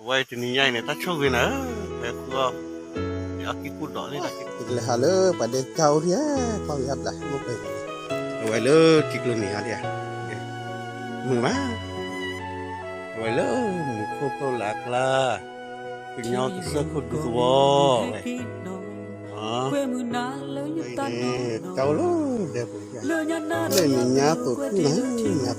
အဝဲတနံၤညါအံၤန့ၣ် တၢ်ဆိၣ်ဂ့ၤနၤဧၢ, ဖဲဃုအီၣ်, ဖဲအီၣ်ကံၢ်ကူၣ်ဒိးန့ၣ် တၢ်ကလဲၤဟးလၢပှၤဒဲကၢ်အိၣ်ဒံးဧါ, ကီၢ်ဝံၤအါဘျးမ့ၢ်ပှဲၤ, အဝဲလၢထံကျိနံၤဧါဒံးဧါ, မုာ်မး, အဝဲလၢမုၢ်ခိၣ်သိၣ်လၢအကျါ, ကညီကစၢၢ်ခိၣ်ဒူသဝီဝဲ, တၢ်အိၣ်လၢဒဲပူၤ, လၢနညါသိးထူၣ်နၤ, ညါသိးညါသိးဝ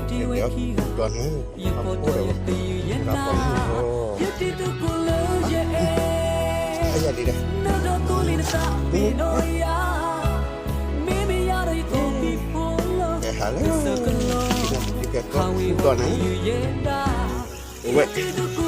ဲ ဆၢကျိၣ်ပန့ၣ်, ဆၢကျိၣ်, ဒီးန့ၣ်, ဒီးန့ၣ်, အယၤဒ်လဲၣ်, ကဟးလၢ, ကဲ, ဒီးန့ၣ် အဝဲ,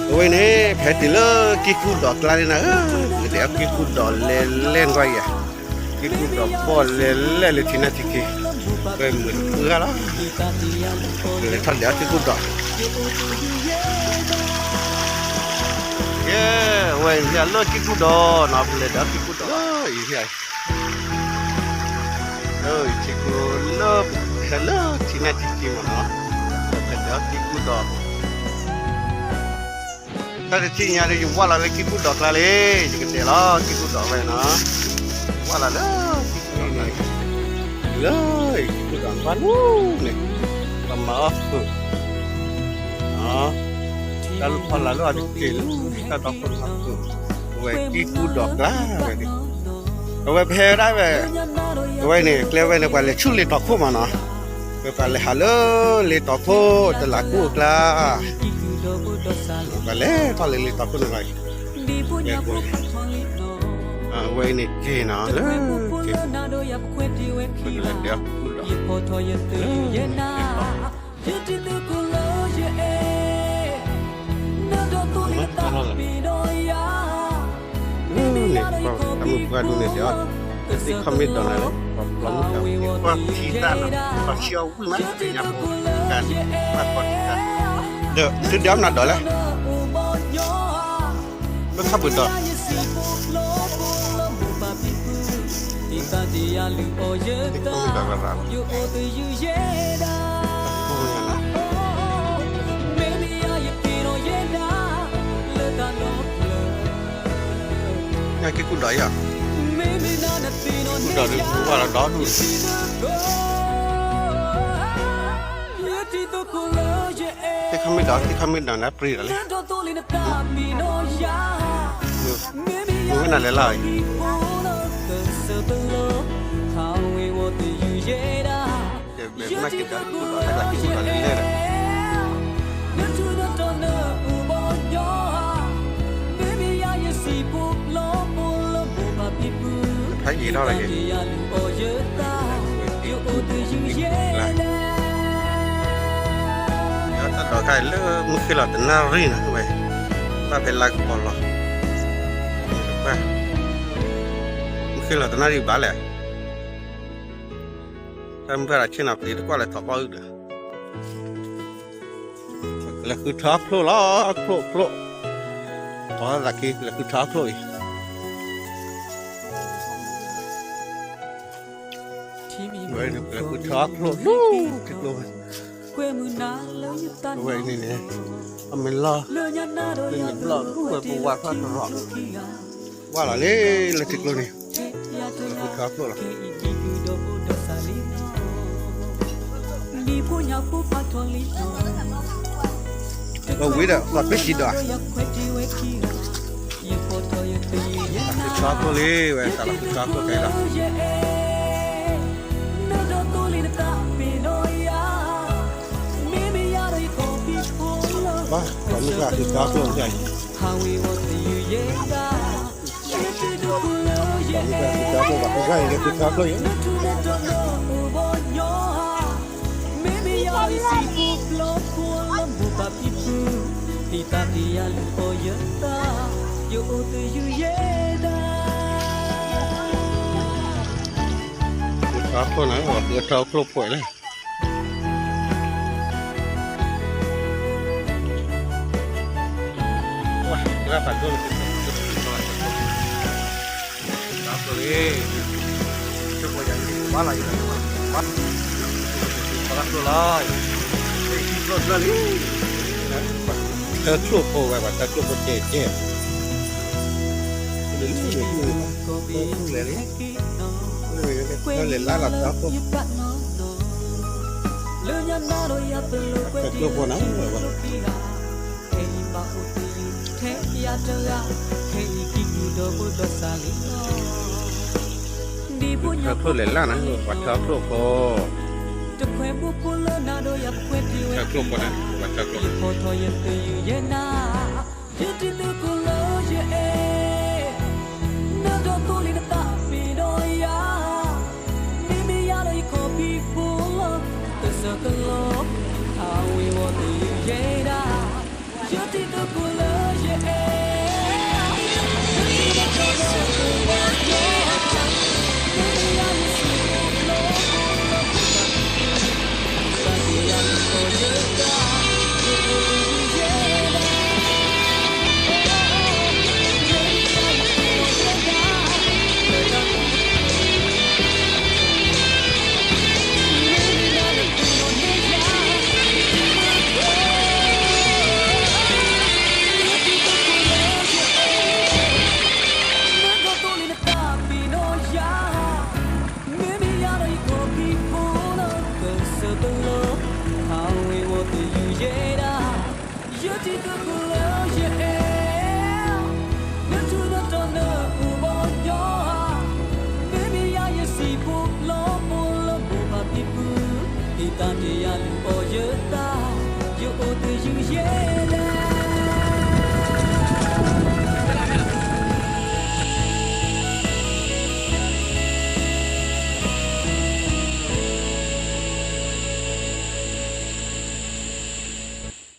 အဝဲန့ၣ် ဖဲတုၤလၢကံၢ်ကူၣ်ဒိးကျါန့ၣ်နၤဧၢ, ကဒဲးအီၣ်ကံၢ်ကူၣ်ဒိးလဲၤလဲၣ်နကွၢ်ယၤ, ကံၢ်ကူၣ်ဒိးဘီၣ်လဲၤလဲၣ်လၢထံနၢ်ထံခံ, ဝဲမုာ်တပှၢ်ဂၤလီၤ, လဲၤထီၣ်ဒဲးအီၣ်ကံၢ်ကူၣ်ဒိး, ကဲ, အဝဲအံၤလၢကံၢ်ကူၣ်ဒိးနီၤ, ပလဲၤဒဲးအီၣ်ကံၢ်ကူၣ်ဒိးလၢအံၤ, လၢထံကျိလၢ, ဖဲလၢထံနၢ်ထံခံမ့ၢ်နီၤ, ပလဲၤဒဲးအီၣ်ကံၢ်ကူၣ်ဒိး တၢ်တထံၣ်ညါဒီး ယဝၢ်လီၤလၢကံၢ်ကူၣ်ဒိးကျါလံ, ယကတဲလီၤကံၢ်ကူၣ်ဒိးဝဲနီၤ, ဝၢ်လီၤလၢကံၢ်ကူၣ်ဒိးန့ၣ်, လၢကံၢ်ကူၣ်ဒိးဘၣ်လီၤန့ၣ်, ပမၤအီၣ်ဃုာ်, တၢ်လူၢ်ဖီလာ်လၢအတက့ၢ်လၢ, တၢ်ဒီခိၣ်ဖီခိၣ်, အဝဲကံၢ်ကူၣ်ဒိးကျါဝဲန့ၣ်, အဝဲပဟဲဒၣ်ဝဲ, အဝဲန့ၣ် ကျဲဝဲန့ၣ် ပှၤလဲၤဆူလ့တီၤခိၣ်မ့ၢ်နီၤ, ပှၤလဲၤဟးလၢလ့တီၤခိၣ် တလးကူၣ်အကျါ ပှၤလဲၤထီၣ်လၢလ့တီၤခိၣ်န့ၣ်လီၤ, အဝဲန့ၣ်က့ၤနီၤလၢ, က့ၤ, န့ၣ်, တၢ်မုၢ်ပှၢ်ဒိၣ်န့ၣ်ဒီး, တသ့ခီမ့ၢ်ဒီးနၤလၢ, ပှၤပျီမုၢ်ကၤ, ပှၤထံၣ်တၢ်နီၤ, ပှၤဆံးအီၣ်ဝံၣ်မး, ပှၤကီၢ်ထံၣ်တၢ်, ဒီးသုဒုးအီၣ်မနုၤဒီးလဲၣ်, လၢခီၣ်ပူၤဒီး ညါက့ၤကူၣ်ဒီးယၤ, ကူၣ်ဒီးဒုးဝၢ်ဒီးဒီဒူၣ်, သ့ၣ်ခီမ့ၢ်ဒီး, သ့ၣ်ခီမ့ၢ်ဒီးနၤပြံဒီးလံ, မ့ၢ်ဝဲနၤလဲၤလၢအံၤ, ကဲ, ဘဲမ့ၢ်က့ၤဒီးကူၣ်ဒီးတၢ်ကျးက့ၤကူၣ်ဒီးလဲၤလဲၣ်ဒီး, ဖးယံာ်ထီၣ်လီၤက့ၤ, တၢ်ဒီးခါအံၤလၢမုၢ်ဃ့လီၤတနၣ်ရံၣ်နီၤဝဲ, ဘၣ်ဖဲလါကပီၤလီၤ, မုၢ်ဃ့လီၤတနၣ်ရံၣ်ဘၣ်လဲၣ်, တၢ်မုၢ်ဃ့လီၤဆ့ၣ်နီၤ ပှ့ၤတကွၢ်လၢထီၣ်ဘီၣ်အုၣ်ဒီး လဲၤဃုထၢအီၣ်ချိၣ်လီၤ, ချိၣ်ချိၣ်, ပှၤသးက့ လဲၤဃုထၢအီၣ်ချိၣ်အံၤ, လဲၤဃုထၢအီၣ်ချိၣ်လၢထံကျိဝဲ, အဝဲန့ၣ်န့ၣ်, အမ့ၢ်လီၤ, လၢန့ၣ်ဘျီၣ်ဝဲပဝါထီၣ်တရီး, ဝၢ်လီၤလံ လၢထံကျိန့ၣ်, လဲၤဃုထၢအီၣ်ချိၣ်လီၤ. ပဝံၤဒီး ပှၤပ့ၢ်စံးဒီး, တၢ်ဃုထၢအီၣ်ချိၣ်လံဝဲ, တၢ်ဃုထၢအီၣ်ချိၣ်ကဲဒီး, ပှၤမုၢ်ကျါဃုထၢအီၣ်ချိၣ်, ပှၤမုၢ်ကျါဃုထၢအီၣ်ချိၣ်, ပှၤမုၢ်ကျါဃုထၢအီၣ်ချိၣ်အံၤ, ဃုထၢအီၣ်ချိၣ်န့ၣ် ပှၤဃုထၢအီၣ်ချိၣ်ဖှိၣ်လံ. ဝဲ တၢ်ဖးဒိၣ်န့ၣ် ကၠိဖိယၤ ယကဘၣ်လီၤ ယကဘၣ်လီၤ ဘၣ်လီၤ ထၢကျိဖိဝဲ ပှၤထၢကျိဖိကဲကဲ လဲၤလံ လဲၤလံ လဲၤလံ လဲၤလံ လဲၤလံ ထၢကျိဖိနၤ ထၢကျိလဲၤလၢနၤ ပှၤထၢကျိဖိ ထၢကျိဖိနၤ ပှၤထၢကျိဖိ ယတ